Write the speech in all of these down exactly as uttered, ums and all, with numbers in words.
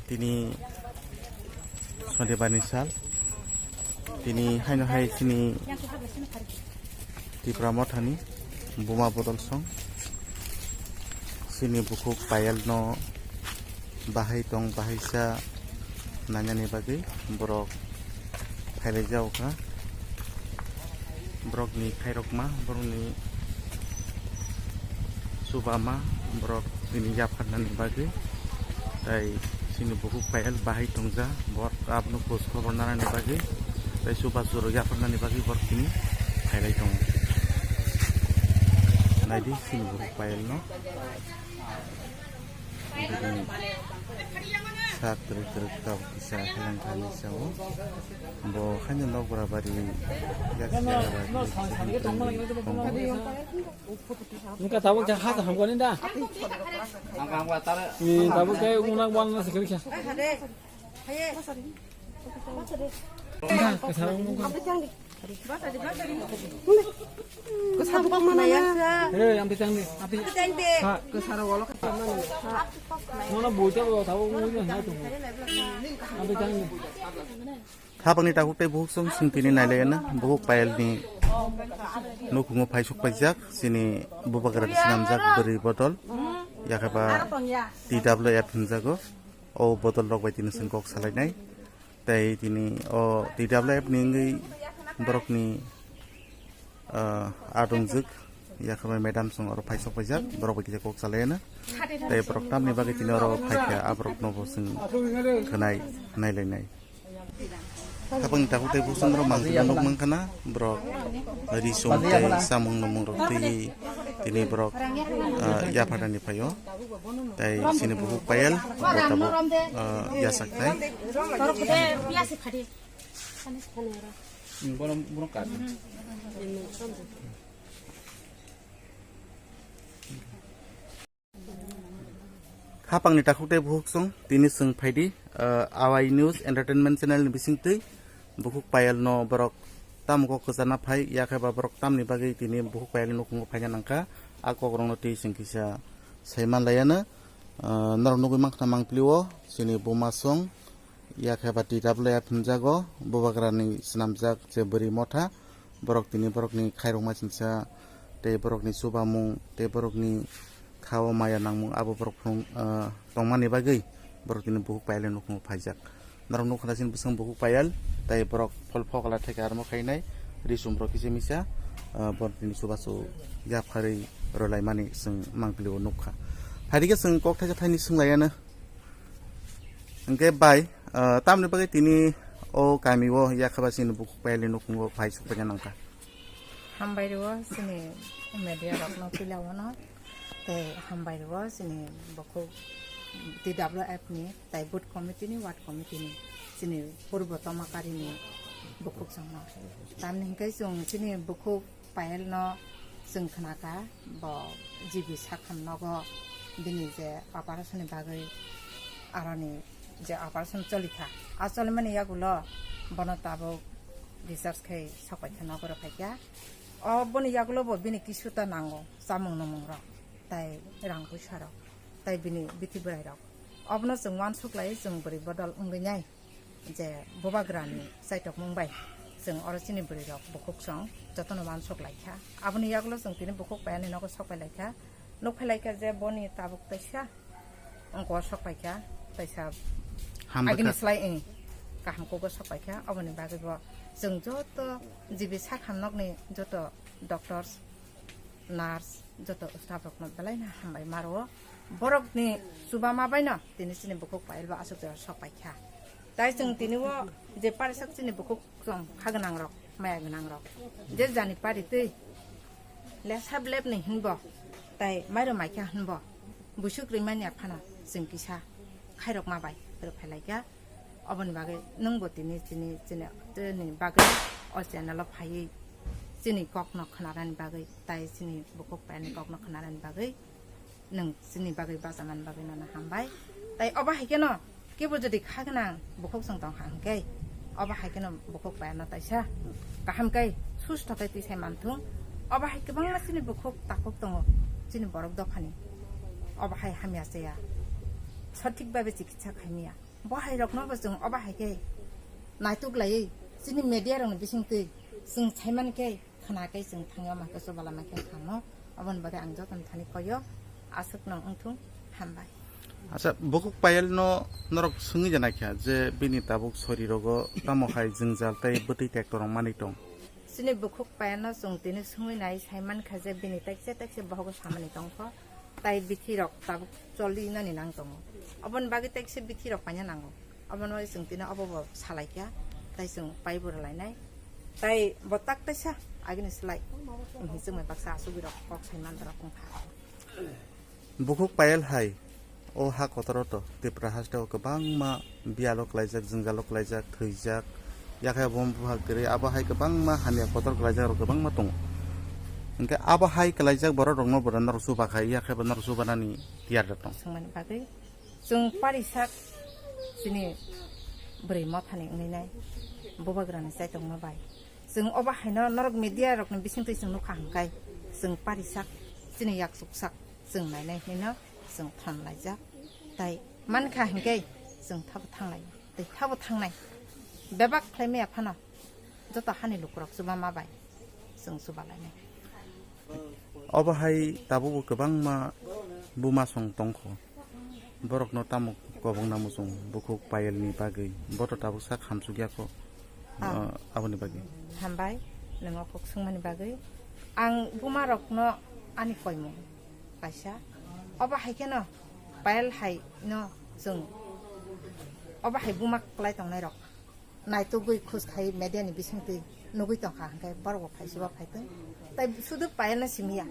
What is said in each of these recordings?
Tini Sonibar ni sal, tini haino hai chini Tipra Mothani buma bodol song chini bukhuk Payal no bahai tong bahaisa nainani bagwi borok phailai jago kha. Borokni khairokma, borokni chubama, borok tini yapharnani bagwi. Tai chini bukhuk Payal bahai tongja, borok abono khoj khobor nanani bagwi. Tai chubachu rok yapharnani bagwi borok tini phailai tongo. Naidi chini bukhuk Payal no. Bini sak twrwk twrwk tabuk kisa heleng thani sao. Bo haino nok bwra bari yak siya bari tongo. Wngkha tabuk khe ha hamkani da. Ni tabuk khe unak wan na sikir kha. Wngkha kwsa wngkha. Kwsa bokma naya. Hey, ang pitang ni, ang pitang. Pitang de. Ha. Kwsa ro walo kha. Nono buita bo tabo mo ni ha tu. Ang pitang ni. Hapangni takhuk tei bukhuk song sing tini nailaiyana bukhuk Payal ni nukhungo phaisuk paijak chini bubagra sinamjak bwrwi bodol yakhaba T W F hinjago. O bodol rok bai tini sing kok salainai. Tei tini o T W F ni wngwi borokni, ah, adongjwk yakhwrai madam song oro phaisok paijak, borok bai kisa kok salaiyana. Tei borok tamni bagwi tini oro phaikha, a borokno bo chwng khwnai, nailainai. Hapangni takhuk tei bukhuk song borok mangpili nukmankha na, borok ri song tei samung numung rok twiwi tini borok, ah, yapharani phaio. Tei chini bukhuk Payal bo tabuk, ah, yasak nai. Hapangni takhuk tei bukhuk song tini chwng phaidi, ah, Awai News Entertainment Channel ni bisingtwi. Bukhuk Payal no borok tamo kok kwchana phai, yakhe ba borok tamni bagwi tini bukhuk Payal ni nukhungo phaina nangkha, a kok rokno twi chwng kisa sai manlaiya no. Ah, norok nugwi mankha mangpili o chini buma song, yakhe ba T W F hinjago, bubagra ni swnamjak je bwrwi motha, borok tini borokni khairokma chinsa tei borokni chubamung tei borokni kha o maya nangmung abo borok phung, ah, tongmani bagwi borok tini bukhuk Payal ni nukhungo phaijak. Norok nukha na chini bwswng bukhuk Payal tei borok phol phokla theka armo khainai ri sum rok kisa misa, ah, borok tini chubachu yapharwi rwlaimani chwng mangpili o nukha. Phaidi khe chwng kok thaisa thaini swnglaiyano. Hwnkhe bai, ah, tamni bagwi tini o kami o yakhaba chini bukhuk Payal ni nukhungo phai sukphaina nangkha. Hambai rwo chini media rokno puila wano. Tei hambai rwo chini bukhuk T W F ni, tei booth committee ni, ward committee ni, chini purbo tomakari ni bukhuk chwngno. Tamni hwnkhe chwng chini bukhuk Payal no chwng khnakha, bo G B sakham nogo bini je operation ni bagwi aroni je operation cholikha, a cholimani yagulo bono tabuk discharge khai sokpaikha, nokaro phaikha. O boni yagulo bo bini kisu ta nango, chamung numung rok, tai rang puisa rok, tai bini bithi bwrai rok. Obono chwng uansuk lai, chwng bwrwi bodol wngwi nai je bubagra ni chaitokmung bai chwng oro chini bwrwi rok bukhuk chwng jotono uansuk laikha. Aboni yagulo chwng tini bukhuk Payal ni nogo sokpai laikha, nukphai laikha je boni tabuk taisa wngkha, sokpaikha, taisa hambai agini kha. Slai, eng, kaham kugo sokpaikha. Oboni bagwi bo chwng joto G B sakham nokni joto doctors, nurse, joto staff rokno belai no hambai ma rwo. Borokni chubama bai no tini chini bukhuk Payal bo aswk jora sokpaikha. Tai chwng tini o je parisak chini bukhuk chwng kha gwnang rok, maya gwnang rok, je jani pari twi lesa blep ni hinbo, tai mairo maikha hinbo, busuk rimani aphano chwng kisa khairok ma bai rw phai laikha. Oboni bagwi nwng bo tini chini, chini, chini bagwi o channel o phaiwi chini kok no khwnarani bagwi, tai chini bukhuk Payal ni kok no khwnarani bagwi nwng chini bagwi bachaman bagwi nono hambai. Tai obo hai kheno kebo jodi kha gwnang bukhuk chwng tong kha hwnkhe, obo hai kheno bukhuk Payal no taisa kaham khe susto khe tisai manthung. Obo hai kwbangma chini bukhuk takhuk tongo chini borok dophani, obo hai hamya chaya, sothik babe chikitsa khaimya. Bo hai rokno bo chwng obo hai khe naituk laiwi chini media rokni bisingtwi chwng saiman khe khna khe chwng thangwi omo khe chubalama khe thangno. Oboni bagwi ang jotono thani koyo, aswk nang wngthung, hambai. Acha, bukhuk Payel no norok swngwi jana kha je bini tabuk sori rogo tamo hai jwngjal tei bwtwi tekto rok manwi tong. Chini bukhuk Payel no chwng tini swngwi nai, sai mankha je bini tekse tekse bohogo samani tongkho, tai bithi rok tabuk choli nani nang tongo. Oboni bagwi tekse bithi rok paina nango. Obono chwng tini obo bo salai kha, tai chwng pai bo rwlainai. Tai bo tak taisa agini slai, chwng bai baksa asugwi rok kok sai mandra kung kha. Bukhuk Payel hai o ha kotoro to Tripura haste o kwbangma biyalo klaijak, jwngjalo klaijak, thwijak, yakhe bo bupha kwrwi, abo hai kwbangma hamya kotor klaijak rok kwbangma tongo. Hinkhe abo hai klaijak borok rokno bo norok chuba khai, yakhe bo norok chubanani tiyar da tong. Swngmani bagwi chwng parisak chini bwrwi mothani wngwi nai bubagrani chaitokma bai. Chwng obo haino norok media rokni bisingtwi chwng nukha hwnkhe chwng parisak chini yaksuksak chwng nainai hwnwi no chwng thon laijak. Tai mankha hwnkhe chwng thabo thanglai tei thabo thangnai bebak khlai maya phano joto hani lukurok chuba ma bai chwng chuba lainai. Obo hai tabukbo kwbangma buma song tongkho. Borokno tamo kobongna muchung bukhuk Payelni bagwi. Boto tabuk sak hamsukya kho. Ah. Ah, aboni bagwi. Hambai, nwng o kok swngmani bagwi. Ang bumarokno ani koimung kaisa. Obo hai kheno Payel hai no chwng obo hai buma kwlai tongnairok naitugwi khus khai media ni bisingtwi nugwi tongkha, hwnkhe borok bo phai chuba phaitwng. Tai sudu Payelno simiya,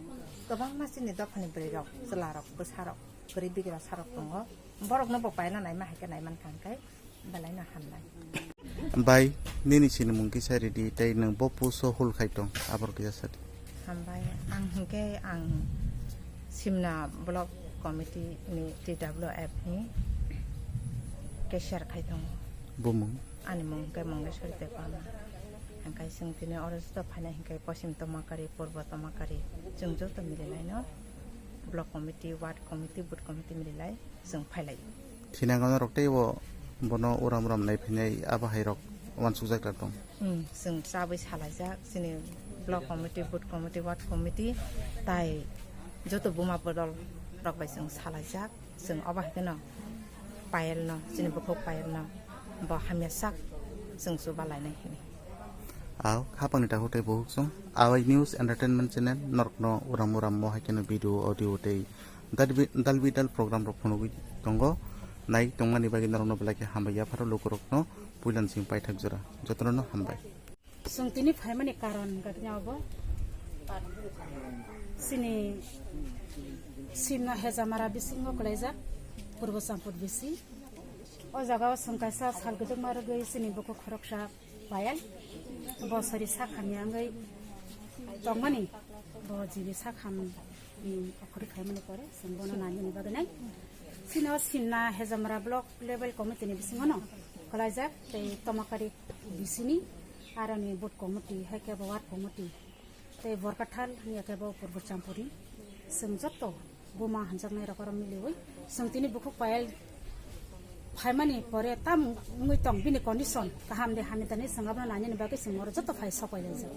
kwbangma chini dophani bwrwirok, chwlarok, bwsarok, kwrwi bigra sarok tongo, borokno bo Payelno naima hai khe naimankha, hwnkhe belaino hamnai. Bai, nini sinimung kisa ridi, tei nwng bo puso hul khai tong, aborok kisa sadi. Hambai, ang hwnkhe ang Simna Block Committee ni T W F ni cashier khai tongo. Bumung? Ani mung hwnkhe Mongeshwari Debbarma. Hwnkhe chwng tini oro joto phainai hwnkhe Poschim Tomakari, Purbo Tomakari, chwng joto mililaino Block Committee, Ward Committee, Booth Committee mililai chwng phailai. Thinango norok tei bo bono uram uram nai phainai abo hai rok uansukjak da tong. Hmm, chwng chabwi salaijak chini Block Committee, Booth Committee, Ward Committee tai joto buma bodol rok bai chwng salaijak. Chwng obo hai kheno Payelno, chini bukhuk Payelno bo hamya sak chwng chuba lainai hwnwi. Ao, khapangni takhuk tei bukhuk chwng. Awai News Entertainment Channel norokno uram uram mo hai kheno video, audio tei dalbi, dalbi dal program rok phunugwi tongo. Nai tongmani bagwi norokno belai khe hambai yapharo lukurokno puilani simi paithak jora. Jotono no hambai. Chwng tini phaimani karon hwnkhe tini obo. Chini Simna Hejamara bisingo kwlaijak Purbo Champur bisi. O jaga o chwng kaisa sal kwchwngma rwgwi chini bukhuk khoroksa Payel. Bo sori sak hamya wngwi tongmani. Bo jibi sak ham, mm, khori khaimani pore chwng bono nainani bagwi nai. Chini o Simna Hejamara Block Level Committee ni bisingo no kwlaijak tei Tomakari bisini aroni Booth Committee, hai khe bo Ward Committee, tei Borkathal, hwnwi khe bo Purbo Champuri. Chwng joto buma hamjaknai rok oro miliwi chwng tini bukhuk Payel phaimani pore tam wngwi tong bini condition kaham de hamya de hinwi chwng abono nainani bagwi chwng oro joto phai sok pai laijak.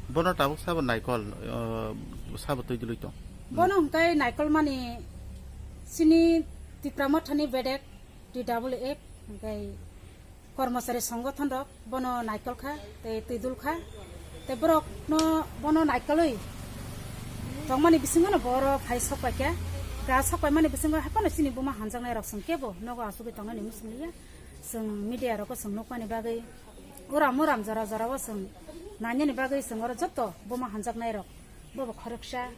Bono tabuk sabo naikol, uh, sabo twi dwlwi tong? Bono hwnkhe naikol mani chini Tipra Mothani bedek T W F hwnkhe kormochari songothon rok bono naikol kha, tei twi dul kha, tei borok no bono naikolwi tongmani bisingo no boro phai sok pai kha, ga sok pai mani bisingo haphano chini buma hamjaknai rok chwng kebo nogo achugwi tongnani muchung liya. Chwng media rogo chwng nukmani bagwi uram uram jora jora o chwng nainani bagwi chwng oro joto buma hamjaknai rok. Bobo khoroksa,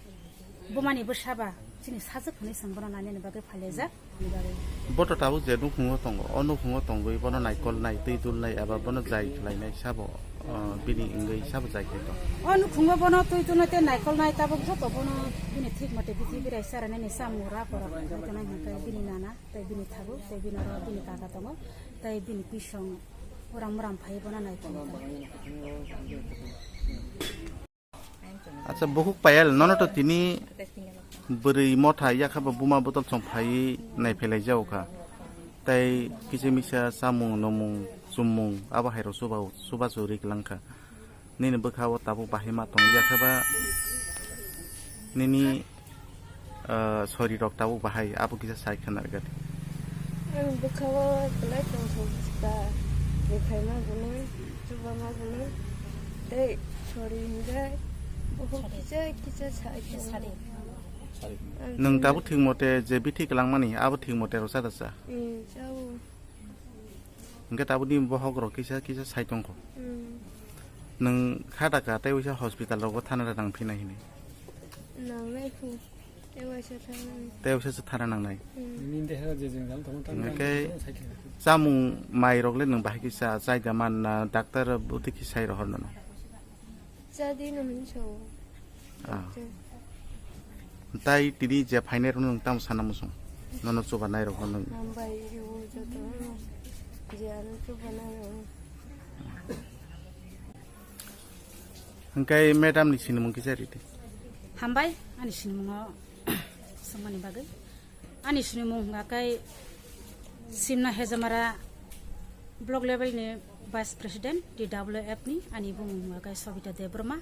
bumani bwsa ba chini sajwk hwnwi chwng bono nainani bagwi phailaijak, ani bagwi. Boto tabuk je nukhungo tongo, o nukhungo tongwi bono naikolnai, twi dulnai eba bono jai khlainai sabo, ah, bini wngwi sabo jai khlai tong? O nukhungo bono twi dulnai tei naikolnai tabuk joto bono bini thik mote bithi birai chara nini chamung ra pora khlai tongnai hwnkhe bini nana tei bini thabu tei bini oro bini kaka tongo tei bini pisong uram uram phai bono naikolnai. Acha, bukhuk Payel, nono to tini bwrwi motha yakha bo buma botol song phaiwi naiphailaijak kha. Tei kisa misa chamung, nwmung, chumung, abo hai rok chuba, chubachu ri kwlang kha. Nini bwkha o tabuk bahai ma tong ya khe ba nini, ah, sori rok tabuk bahai, abo kisa sai khna rwgadi. Ang bwkha o belai tong thok ta, bwkhai ma bunui, chuba ma bunui, tei sori hinjai, bohok kisa kisa sai tong. Nwng tabuk thik mote je bithi kwlangmani, abo thik mote rw cha da cha? Hmm, chao. Hwnkhe tabuk ni bohok rok kisa kisa sai tongkho. Hmm. Nwng kha da ka tei waisa hospital rogo thana da nang phina hini? Nangnai khu. Tei waisa thana nang. Tei waisa se thana nangnai. Hmm. Nini deha je jeng jang tongma tang Hwnkhe tang sai khe. Chamung mai rok le nwng bahai kisa chai da man na doctor bwtwi kisa sai rohor nano? Chadi no hinso. Ah. Chadi. Tai tini je phainai rok nwng tamo sana muchung? Nono chuba nai rok nwng. Hambai rw joto no. Je ano chuba nai rok. Hwnkhe madam ni sinimung kisa ridi. Hambai ani sinimungo swngmani bagwi. Ani sinimung hwnga khe Simna Hejamara block level ni vice president T W F ni, ani bumung hwnga khe Sobita Debbarma.